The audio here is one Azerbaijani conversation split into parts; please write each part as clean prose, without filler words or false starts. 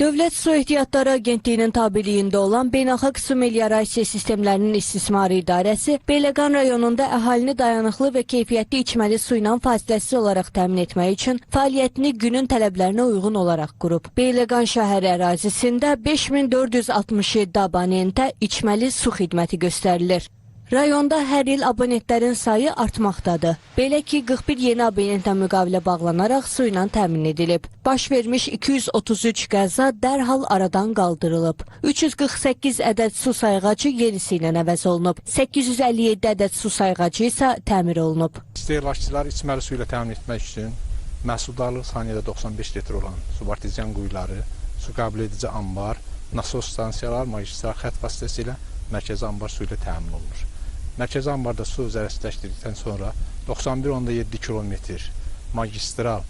Dövlət Su Ehtiyatları Agentliyinin tabeliyində olan Beynəlxalq Su Meliorasiya Sistemlərinin İstismarı İdarəsi Beyləqan rayonunda əhalini dayanıqlı və keyfiyyətli içməli su ilə fasiləsiz olaraq təmin etmək üçün fəaliyyətini günün tələblərinə uyğun olaraq qurub. Beyləqan şəhəri ərazisində 5467 abonentə içməli su xidməti göstərilir. Rayonda hər il abonentlərin sayı artmaqdadır. Belə ki, 41 yeni abonentlə müqavilə bağlanaraq su ilə təmin edilib. Baş vermiş 233 qəza dərhal aradan qaldırılıb. 348 ədəd su sayğacı yenisi ilə əvəz olunub. 857 ədəd su sayğacı isə təmir olunub. İstehlakçılar içməli su ilə təmin etmək üçün məhsuldarlığı saniyədə 95 litr olan subartezian quyuları, su qəbul edici anbar, nasos stansiyalar, magistral xətt vasitəsilə mərkəzi anbar su ilə təmin olunur. Mərkəzi anbarda su zərərsizləşdirdikdən sonra 91,7 kilometr magistral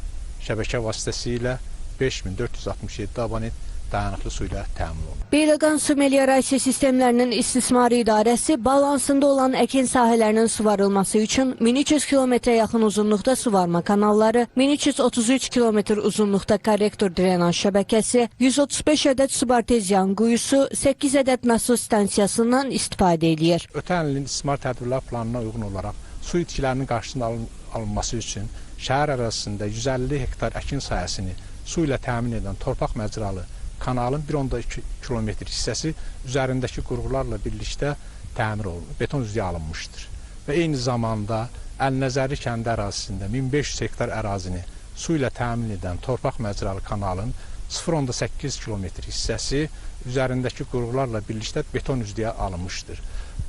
şəbəkə vasitəsilə 5467 abonent dayanıqlı su ilə təmin olunur. Beyləqan Su Meliorasiya Sistemlərinin İstismarı İdarəsi balansında olan əkin sahələrinin suvarılması üçün 1300 kilometrə yaxın uzunluqda suvarma kanalları, 1333 kilometr uzunluqda korrektor drenaj şəbəkəsi, 135 ədəd subartezian quyusu, 8 ədəd nasos stansiyasından istifadə eləyir. Ötən ilin istismar tədbirlər planına uyğun olaraq su itkilərinin qarşısının alınması üçün şəhər ərazisində 150 hektar əkin sahəsini su ilə təmin edən torpaq məcralı kanalın 1,2 kilometr hissəsi üzərindəki qurğularla birlikdə təmir olunub, beton üzəyə alınmışdır. Və eyni zamanda Əlnəzəri kəndi ərazisində 1500 hektar ərazini su ilə təmin edən torpaq məcralı kanalın 0,8 kilometr hissəsi üzərindəki qurğularla birlikdə beton üzəyə alınmışdır.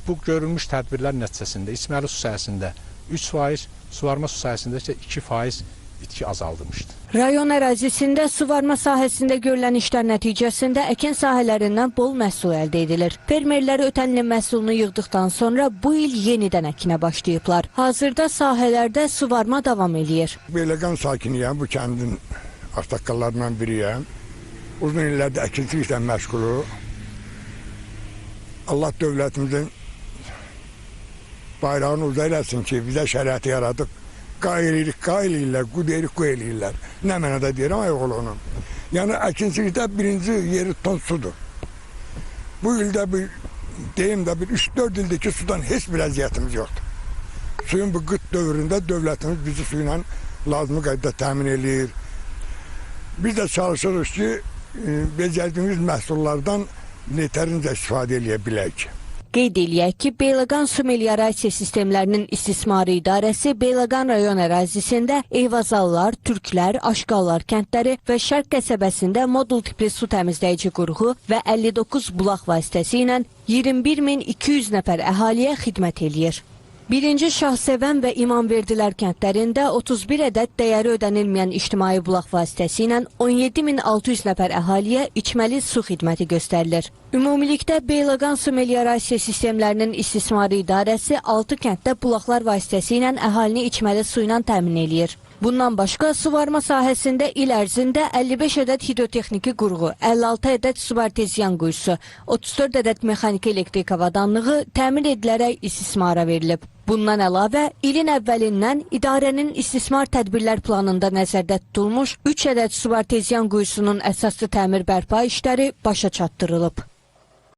Bu görülmüş tədbirlər nəticəsində içməli su sahəsində 3%, suvarma su sahəsində isə 2% itki azaldılmışdır. Rayon ərazisində suvarma sahəsində görülən işlər nəticəsində əkin sahələrindən bol məhsul əldə edilir. Fermerlər ötən ilin məhsulunu yığdıqdan sonra bu il yenidən əkinə başlayıblar. Hazırda sahələrdə suvarma davam eləyir. Beyləqan sakiniyəm, bu kəndin ağsaqqallarından biriyəm. Uzun illərdir əkinçiliklə məşğuluq. Allah dövlətimizin bayrağını uca eləsin ki, bizə şəraiti yaradıb. Qay eləyirik, qay eləyirlər, qu deyirik, qu eləyirlər. Nə mənada deyirəm, ay oğul onun. Yəni əkinçilikdə birinci yeri tutan sudur. Bu ildə bir, deyim də bir 3-4 ildir ki, sudan heç bir əziyyətimiz yoxdur. Suyun bu qıt dövründə dövlətimiz bizi suyla lazımi qaydada təmin eləyir. Biz də çalışırıq ki, becərdiyimiz məhsullardan yetərincə istifadə eləyə bilək. Qeyd eləyək ki, Beyləqan Su Meliorasiya Sistemlərinin İstismarı İdarəsi Beyləqan rayon ərazisində Eyvazallar, Türklər, Aşqallar kəndləri və Şərq qəsəbəsində modul tipli su təmizləyici qurğu və 59 bulaq vasitəsi ilə 21.200 nəfər əhaliyə xidmət eləyir. Birinci Şahsevən və İmamverdilər kəndlərində 31 ədəd dəyəri ödənilməyən ictimai bulaq vasitəsi ilə 17.600 nəfər əhaliyə içməli su xidməti göstərilir. Ümumilikdə Beyləqan Su Meliorasiya Sistemlərinin İstismarı İdarəsi 6 kənddə bulaqlar vasitəsi ilə əhalini içməli su ilə təmin eləyir. Bundan başqa suvarma sahəsində il ərzində 55 ədəd hidrotexniki qurğu, 56 ədəd subartezian quyusu, 34 ədəd mexaniki elektrik avadanlığı təmir edilərək istismara verilib. Bundan əlavə, ilin əvvəlindən idarənin istismar tədbirlər planında nəzərdə tutulmuş 3 ədəd subartezian quyusunun əsaslı təmir bərpa işləri başa çatdırılıb.